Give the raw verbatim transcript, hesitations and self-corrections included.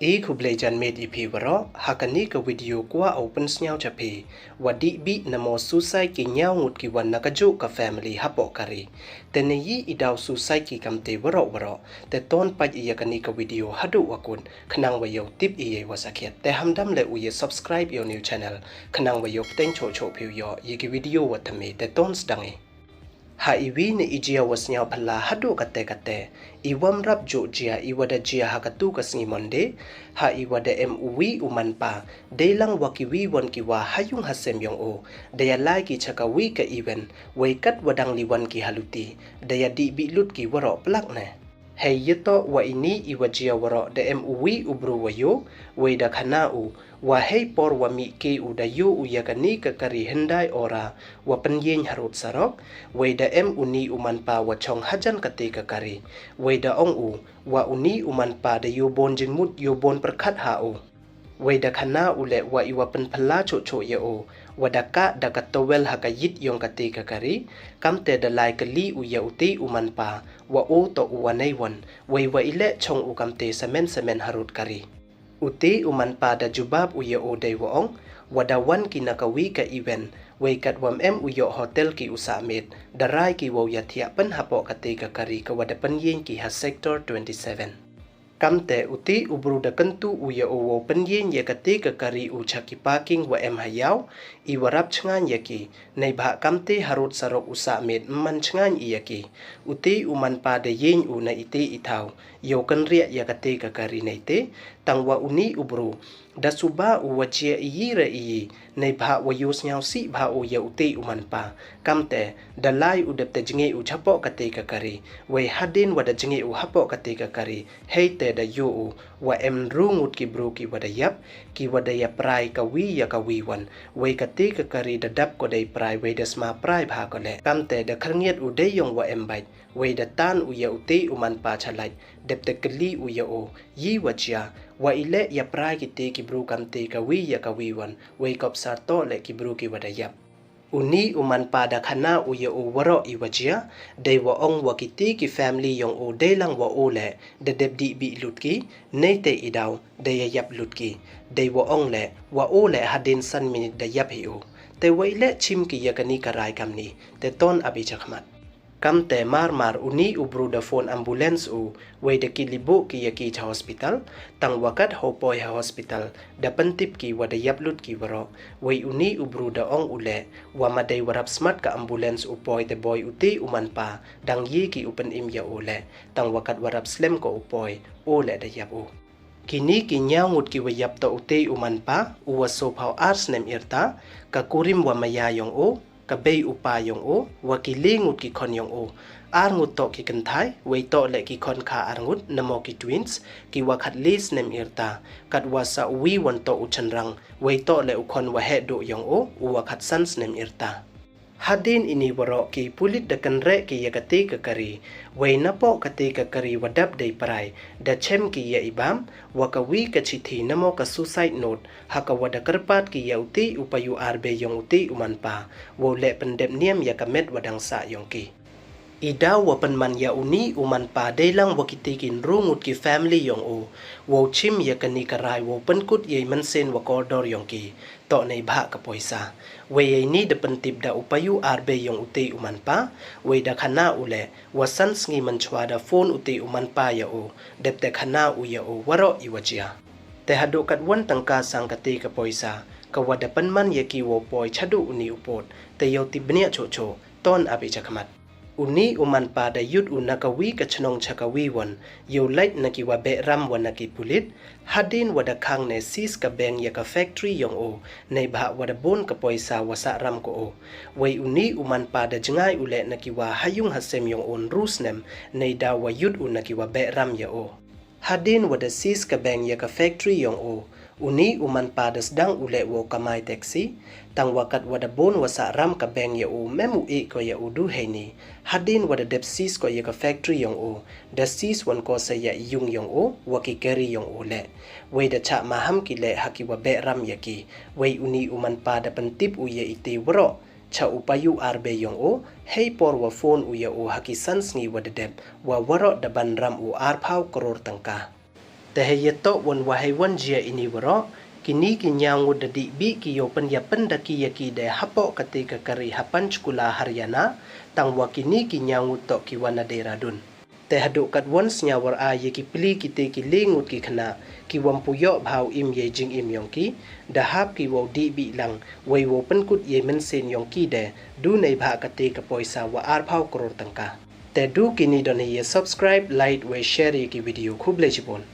I khublei jan miet i phi waroh, ha kani ka video kwah u pynsngew cha phi, wa dih bih namo suicide ki ñiaw ngut ki wan na ka juh ka family hapoh ka ri. Te ne i daw suicide ki kamte waroh waroh, te ton pait ya kani ka video haduh wa kut, khnang wa yow tip i ya wa sakhiat. Te hamdam le u ya subscribe ya u new channel, khnang wa yow pteng choh choh phi u yoh ya ki video wa thymme, te ton sdang i. Ha i wi ne i jia wa sniaw phylla haduh kate kate, i wam rap juh jia i wa da jia ha katu ka sngi Monday, ha i wa da em u wi u manpa, dei lang wa ki wi wan ki wa ha yung ha sem yong u, da ya lai ki cha ka wi ka event, wei kat wa dang li wan ki ha luti, da ya dih bih lut ki waroh plak ne. Hei yatoh wa ini i wa jia waroh da em u wi u bru wa yoh, wei da khana u, wa hei por wa mih ke u da yoh u ya kani ka kari Hyundai Aura, wa pynyeng harud sarok, wei da em uni u manpa wa chong hajan kate ka kari, wei da ong u, wa uni u manpa da yoh bon jingmut yoh bon pyrkhat ha u. Wei da khana u le wa i wa pynphylla choh choh ya u, wa da kah da ka towel ha ka yit yong kate ka kari, kamte da lai kylli u ya uti u manpa, wa u toh u wa nei wan, wei wa i le chong u kamte semen semen harud kari. Uti u manpa da jubab u ya u dei wa ong, wa da wan ki na ka wi ka event, wei kat wam em u yoh hotel ki u sah miet, da rai ki wow ya thiah pyn hapoh kate ka kari ka wa da pynyeng ki ha sector twenty seven. Kamte uti u bru da kyntu u ya u wow pynyeng ya kate ka kari u cha ki parking wa em ha yaw, i wa rap chngaiñ ya ki, nei bha kamte harud sarok u sah miet man chngaiñ i ya ki. Uti u manpa da yeng u na ite i thaw, yow kynriah ya kate ka kari neite, tang wa uni u bru da suba u wa jia i yi ra i yi, nei bha wa yoh sniaw sih bha u ya uti u manpa. Kamte da lai u dep te jnge u chapoh kate ka kari, wei hadien wa da jnge u hapoh kate ka kari, hei te da yoh u, wa em ru ngut ki bru ki wa da yap, ki wa da ya prai ka wi ya ka wi wan, wei kate ka kari da dap ko dei prai wei da sma prai bha ko le. Kamte da khyrngiat u dei yong wa em bait, wei da tan u ya uti u manpa chalait, dep te kylli u ya u, yi wa jia, wa i le ya prai kite ki bru kamte ka wi ya ka wi wan, wei kop sar toh le ki bru ki wa da yap. Uni u manpa da khana u ya u waroh i wa jia, dei wa ong wa kite ki family yong u dei lang wa u le, da dep dih bih lut ki, neite i daw, da ya yap lut ki, dei wa ong le, wa u le hadien san minit da yap hi u. Te wa i le chim ki ya kani ka rai kamni, te ton abi chakhmat. Kamte mar mar uni u bru da phone ambulance u, wei da ki libuh ki ya ki cha hospital, tang wa kat ho poi ha hospital, da pyntip ki wa da yap lut ki waroh, wei uni u bru da ong u le, wa ma dei wa rap smat ka ambulance u poi te boi uti u manpa, dang yi ki u pynim ya u le, tang wa kat wa rap slem ko u poi, u le da yap u. Kini ki ñiaw ngut ki wa yap toh uti u manpa, u wa sophaw ar snem irta, ka kurim wa maya yong u, ka bei u pa yong u, wa ki le ngut ki khon yong u. Ar ngut toh ki kynthai, wei toh le ki khon kha ar ngut, namo ki twins, ki wa khat le snem irta, kat wa sa u wi wan toh u chynrang, wei toh le u khon wa heh duh yong u, u wa khat san snem irta. Hadien ini waroh ki pulit da kynreh ki ya kate ka kari, wei napoh kate ka kari wa dap dei prai, da chem ki ya i bam, wa ka wi ka chithi namo ka suicide note, ha ka wa da kyrpad ki ya uti u payu ar bei yong uti u manpa, wow le pyndep niam ya ka met wa dang sah yong ki. I daw wa pynman ya uni u manpa dei lang wa kite ki ynru ngut ki family yong u, wow chim ya kani ka rai wow pynkut ya i mynsiem wa kordor yong ki, toh nei bha ka poisa. Wei ya ini da pyntip da u payu ar bei yong uti u manpa, wei da khana u le, wa san sngi man chwa da phone uti u manpa ya u, dep te khana u ya u waroh i wa jia. Te haduh kat wan tangka sang kate ka poisa, ka wa da pynman ya ki wow poi chaduh uni u pud, te yow tip bniah choh choh, ton abi chakhmat. Uni u manpa da yut u na ka wi ka chnong cha ka wi wan, yow lait na ki wa beh ram wa na ki pulit, hadien wa da khang ne seize ka bank ya ka factory yong u, nei bha wa da bun ka poisa wa sah ram ko u. Wei uni u manpa da jngai u le na ki wa ha yung ha sem yong u ynru snem, nei daw wa yut u na ki wa beh ram ya u. Hadien wa da seize ka bank ya ka factory yong u, uni u manpa da sdang u le wow kamai taxi, tang wa kat wa da bun wa sah ram ka bank ya u, mem u ih ko ya u du heini. Hadien wa da dep seize ko ya ka factory yong u, da seize wan ko sa ya i yung yong u, wa ki kari yong u le. Wei da chah maham ki le ha ki wa beh ram ya ki. Wei uni u manpa da pyntip u ya iti waroh cha u payu ar bei yong u, hei por wa phone u ya u ha ki san sngi wa da dep, wa waroh da ban ram u ar phaw kror tangka. Te hei yatoh wan wa hei wan jia ini waroh, kini ki ynñiaw ngut da dih bih ki yow pynyapan da ki ya ki de hapoh kate ka kari ha Panchkula Haryana, tang wa kini ki ynñiaw ngut toh ki wa na Dehradun. Te haduh katwon sñiaw war a ya ki pli kite ki le ngut ki khynnah, ki wym pu yoh bha u im yei jingim yong ki, da hap ki wow dih bih lang, wei wow pynkut yei mynsiem yong ki de, du neibhah kate ka poisa wa arphaw klur tyngka. Te du kini don hi ya subscribe, like, wei share ya ki video, khublei chibun.